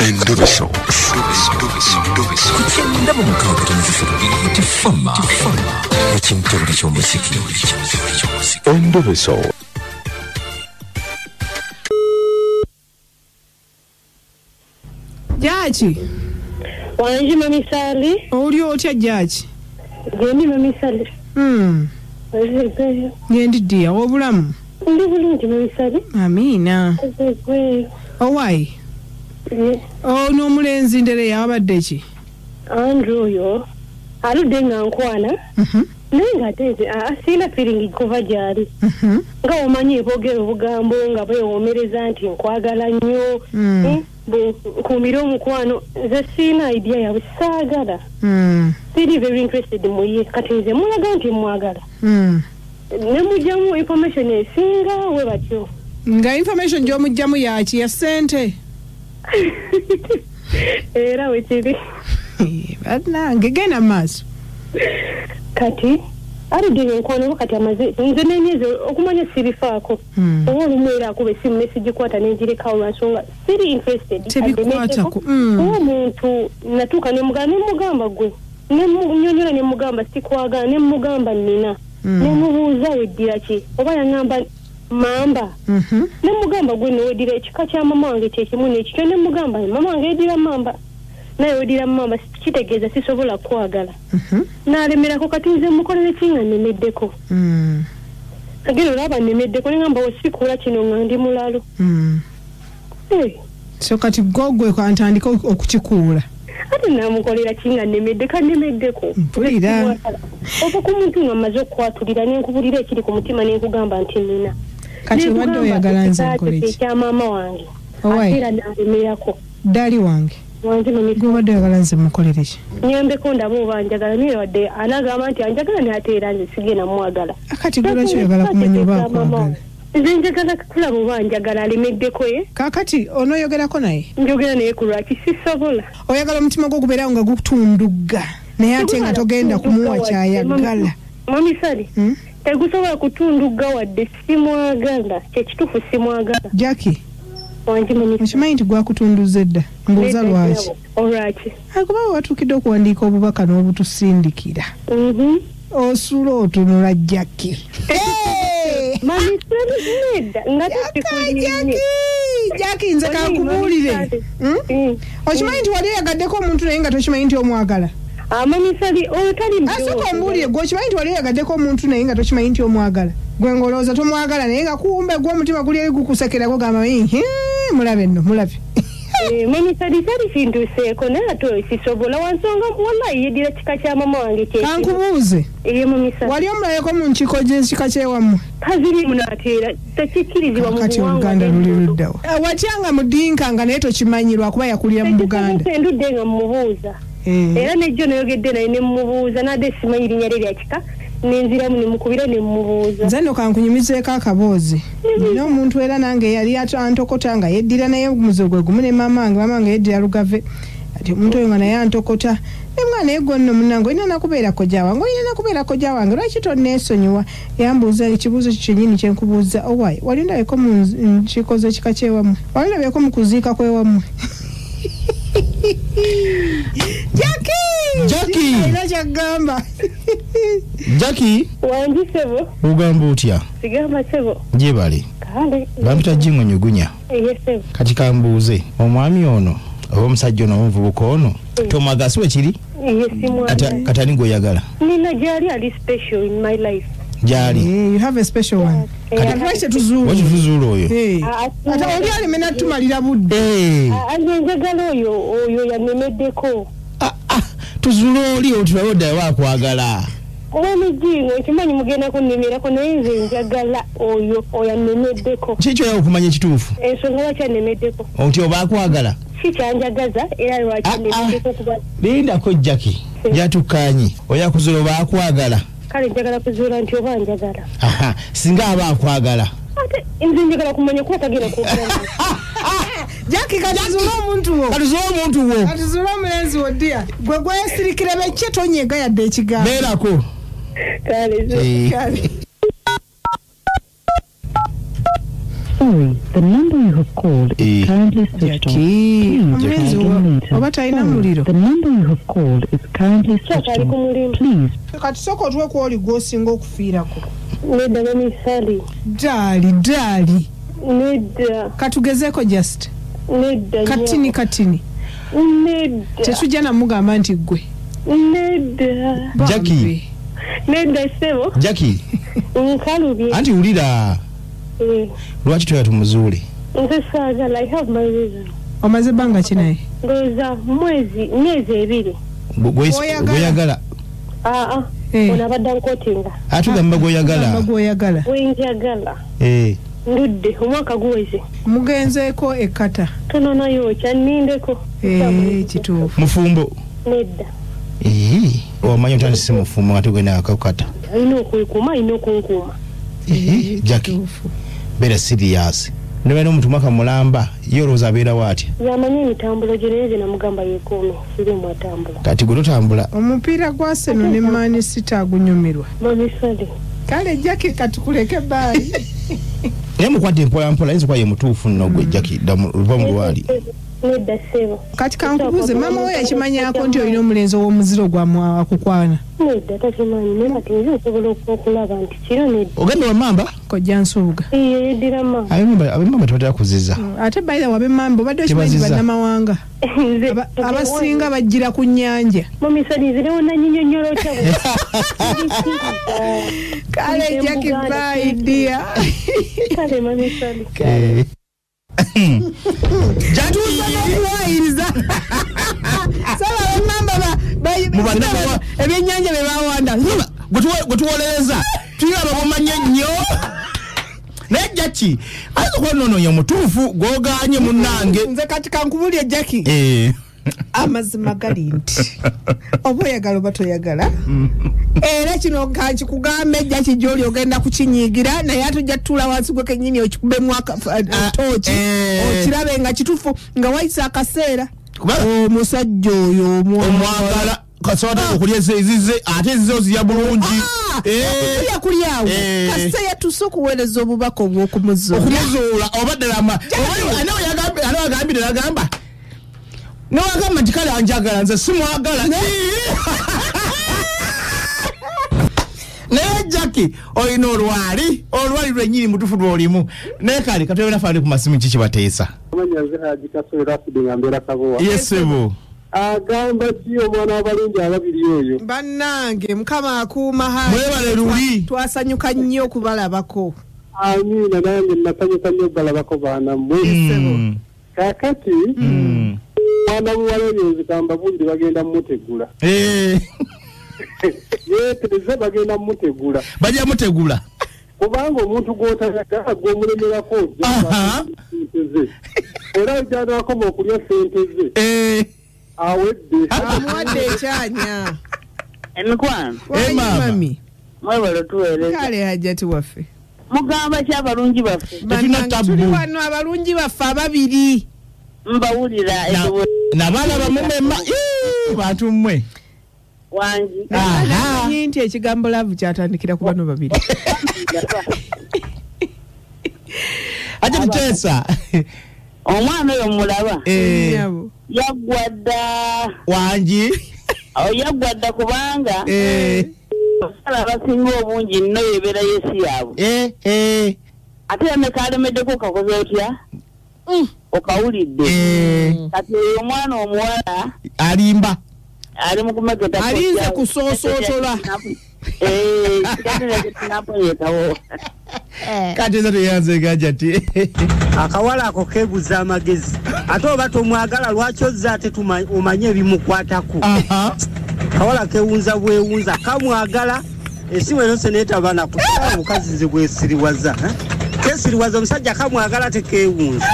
Endobeso. Endobeso. Jaji. Wanji Mami Sally. Oli otya Jaji? Gyendi Mami Sally. Gyendi ddia, obulamu? Ndi bulungi Mami Sally. Amiina. Owai? Ono omulenzi ndere yabadde ki? Andrew oyo aludde nga nkwana. Naye ng'ate nze sirina feeling kuva gy'ali. Nga omanyi boogera obugambo nga beewoomereza nti nkwagala nnyo. Nkuumire omukwano, nze sirina idea yaabwe, saagala. Siri very interested mu ye, kati nze mulaga nti mwagala. Ne mugyamu information esinga we batyo. Nga information gy'omugyamu yaki, ya ssente? Era wekiri. Bannange genda maaso. Kati aludde enkwano kati amaze nze n'emyezi okumanya sirifaako. Oba olumu era akuba essimu ne sigikwata ne ngirekawo lwa nsonga siri interested. Tebikwatako. Oba omuntu natuuka ne mugamba gwe ne nnyonnyola ne mugamba sikwagala ne mugamba nnina ne mubuuza weddira ki oba yaŋŋamba mamba. Ne mugamba gwe neweddira ekika kya mama wange kye kimu n'ekikyo ne mugamba mama wange yeddira mamba. Naye weddira mamba kitegeeza sisobola kwagala. N'alemerako kati nze mukolere ki nga nnemeddeko. Agenda olaba nnemeddeko ne ŋŋamba osikuula kino nga ndi mulalu. So kati gwe ntandika okukikuula. Ate naamukolera ki nga nnemeddeko nnemeddeko. Mpulira. Oba ku muntu nga mmaze okukwatulira ne nkubulira ekiri ku mutima ne nkugamba nti nnina. Kati obadde oyagala nze nkole ki? Ekya maama wange. Ate era n'alemerako. Ddaali wange. Gwe obadde oyagala nze mukolere ki? Nnyambeko ndabe oba njagala naye wadde anagamba nti anjagala naye ate era nze sigenda mwagala. Kati gwe lwaki oyagala kumanya oba akwagala? Nze njagala kulaba oba njagala alemeddeko ye. Kaakati onooyogerako naye? Njogera naye ku lwaki sisobola. Oyagala omutima gwo gubeerawo nga gutundugga naye ate nga togenda kumuwa ky'ayagala. Mami Sally, tegusobola kutundugga wadde simwagala, kyekituufu simwagala. Jackie. Okimanyi nti gwakutunduza edda, mbuuza lwaki? Olwaki? Kuba watuukidde okuwandiika obubaka n'obutusindikira. Osula otunula Jackie. Mami Sally nedda nga tekikulinnye. Jackie nze kankubuulire. Okimanyi nti wali oyagaddeko omuntu naye nga tokimanyi nti omwagala? Mami Sally oyo tali mbi. Asooka ombuulire gwe okimanyi nti wali oyagaddeko omuntu naye nga tokimanyi nti omwagala? Gwe ng'olowooza tomwagala naye nga kumbe gwe omutima guli eri gukusekera gugamba mulabe nno mulabe. Mami Sally kyali kintuuseeko naye ate sisobola wansonga wallahi yeddira kika kya mama wange kye. Kankubuuze. Mami Sally. Wali omulabyeko mu nkiiko gy'ekika ky'ewammwe? Taziriimu n'ateera tekikkirizibwa mu buwangwa. Kati Oluganda luli luddawa? Watyanga mu ddinka nga naye tokimanyi lwakuba yakulira mu Buganda. Ndudde nga mmubuuza. Era nejjo nayogedde naye ne mmubuuza n'adde simanyi linnya lye lya kika. Nenziramu ne mukubira ne mmubuuza. Nze nno kankunyumizeeko akaboozi. Nina omuntu era nange yali antokota nga yeddira naye omuze gwe gumu ne maama wange, maama wange yeddira Lugave. Ati omuntu oyo nga naye antokota. Ne mwana naye gwe nno munnange olina nakubeera kojja wange, olina nakubeera kojja wange, lwaki tonneesonyiwa? Yambuuza ekibuuzo kyo kyennyini kye nkubuuza, owaaye wali ondabyeko mu nkiiko z'ekika ky'ewammwe? Wali ondabyeko mu kuziika kw'ewammwe? Jackie! Jackie! Alina ky'agamba. Jackie? Wangi ssebo. Ogamba otya? Sigamba ssebo. Gyebale. Kale. Bampita Jingo Nyugunya. Ye ssebo. Kati kambuuze, omwami ono oba omusajja ono omuvubuka ono tomwagala si bwe kiri? Ye simwagala. Kati ani gw'oyagala? Nina gy'ali ali special in my life. Gy'ali? You have a special one. Kati lwaki tetuzuula? Lwaki tuzuula oyo? Ate oli aleme n'atumalira budde. Nze njagala oyo oyo yannemeddeko. Tuzuula oli otulabe oddayo waakwagala. Mwami Jingo okimanyi mugenda kunnemerako naye nze njagala oyo oyo annemeddeko. Ki ky'oyagala okumanya ekituufu? Ensonga lwaki annemeddeko? Nti oba akwagala? Si kyanjagaza era lwaki annemeddeko kuba. Lindako Jackie, yatukkaanye oya kuzuula oba akwagala. Kale njagala kuzuula nti oba njagala. Singa aba akwagala. Ate nze njagala kumanya kuba tagenda kwogera. Jackie katuzuule omuntu wo. Katuzuule omuntu wo. Katuzuule omulenzi wo dear. Gwe gwesirikira bekye tonyega yadde ekigambo. Beerako. Kale. Kale. Sorry, the number you have called is currently switched off. Please try again later. Oba talina muliro. The number you have called is currently switched off. Please. Kati sooka otuwe ku oli gw'osinga okufiirako. Nedda bamisali. Daali daali. Nedda. Katugezeeko just. Nedda. Katini katini. Nedda. Tetujja namugamba nti ggwe. Nedda. Jackie. Nedda ssebo. Jackie. Nkalubye. Anti wulira. Lwaki toya tumuzuule? Nze saagala, I have my reason. Omaze ebbanga ki naye? Ndowooza myezi 2. Gw'oyagala? Aa, ono abadde ankotinga. Atugamba gw'oyagala. Gw'oyagala. Gwenjagala. Ndudde, omwaka guweze. Mugenzeeko e Qatar. Tono nayo kyannindeko. Kituufu. Mufumbo? Nedda. Omanyi otandise si mufumbo nga tugenda akakata. Alina okwekuuma, alina okunkuuma. Jackie, beera serious. Nebaina omuntu mwaka mulamba, ye olowooza abeerawo atya? Yamanyi emitambulo gye naye nze namugamba yeekuume, siriimu atambula. Kati gwe totambula. Omupiira gwa Arsenal ne Man City agunyumirwa. Mamisali. Kale Jackie katukuleke bye. Naye mukwate mpola mpola, ayinza okuba ye mutuufu nno gwe Jackie, luva mu lwali. Nedda ssebo. Kati kankubuuze, maama we yakimanyaako nti olina omulenzi ow'omuziro gwakukwana? Nedda takimanyi, naye kati nze nsobola okulaba nti kiro nedda. Ogenda wa Mamba? Kojja Nsubuga. Ee, yeddira Mamba. Ab'emmamba tebatera kuziza. Ate by the way ab'emmamba obadde okimanyi bannamawanga. Abasinga bajjira ku nnyanja. Mami Sali, nze newo nanyinyonnyola otya bwe. Kale Jackie, bye dear. Kale Mami Sali. Jatuuza n'okuwayiriza. Saba ab'emmamba ebyennyanja bye bawanda. Gwe tuwolereza tulaba bumanye nnyo. Naye Jackie ayinza okuba nno omutuufu gw'ogaanye munnange. Nze kati kankubulye Jackie. Amazima gali nti oba oyagala oba toyagala, era kino kankikugambe Jackie gy'oli ogenda kukinyiigira, naye ate ojja tutuula wansi gwe kennyini okikubemu tooki okirabe nga kituufu nga wayise akaseera. Omusajja oyo omwagala kasobola okulya ezize ate ezize ozirya bulungi. Okulya kulyawo kasita yatuuse okuweereza obubaka obw'okumuzuula. Okumuzuula oba ddala ani agambire newagamba nti kale anjagala nze simwagala. Naye Jackie olina olwali lwennyini mutuufu lw'olimu. Naye kale katulebe naffe ali ku masimu kiki bateesa. Yesebo. Agamba ki omwana w'abalungi ababiri oyo? Bannange Mukama akuuma hayi. Mwebale luli. Twasanyuka nnyo okubalabako. Amiina, nange nasanyuka nnyo okubalabako baana mmwe. Yesebo. Kaakati mwana muwala oyo nzigamba buliri bagenda mmutegula. Yeetereze bagenda mmutegula. Bajja mutegula. Kubanga omuntu gw'otayagala gw'omulemerako ojja sente ze. Era ojja n'akoma okulya sente ze. Awedde. Amuwadde ekyanya. Emikwano. Mami. Mwebale tuweereza. Kale Hajjati waffe. Mugamba ki abalungi baffe? Tuli wano abalungi baffe ababiri. Mbawulira nabaana bamumema bantu mmwe. Wangi. Namanyi nti ekigambo love kyatandikira ku bano babiri. Ate tuteesa. Omwana oyo mulaba. Yaggwa dda. Wangi. Yaggwa dda kubanga abasala abasinga obungi nno yebeera yesi yaabwe. Ate yameka alemeddeko okakoze otya? Okawulidde. Kati oyo omwana omuwala alimba. Ali mu kumegeta. Alinze kusoosootola. Kati ezo teyanze Hajjati. Akawala ako keeguza amagezi. Ate oba tomwagala lwaki ozza ate omanye ebimukwatako. Akawala kewunza bwewunza kamwagala esimu enose neetaba naku omukazi nze gwesiriwaza. Kesiriwaza omusajja kamwagala tekewunza.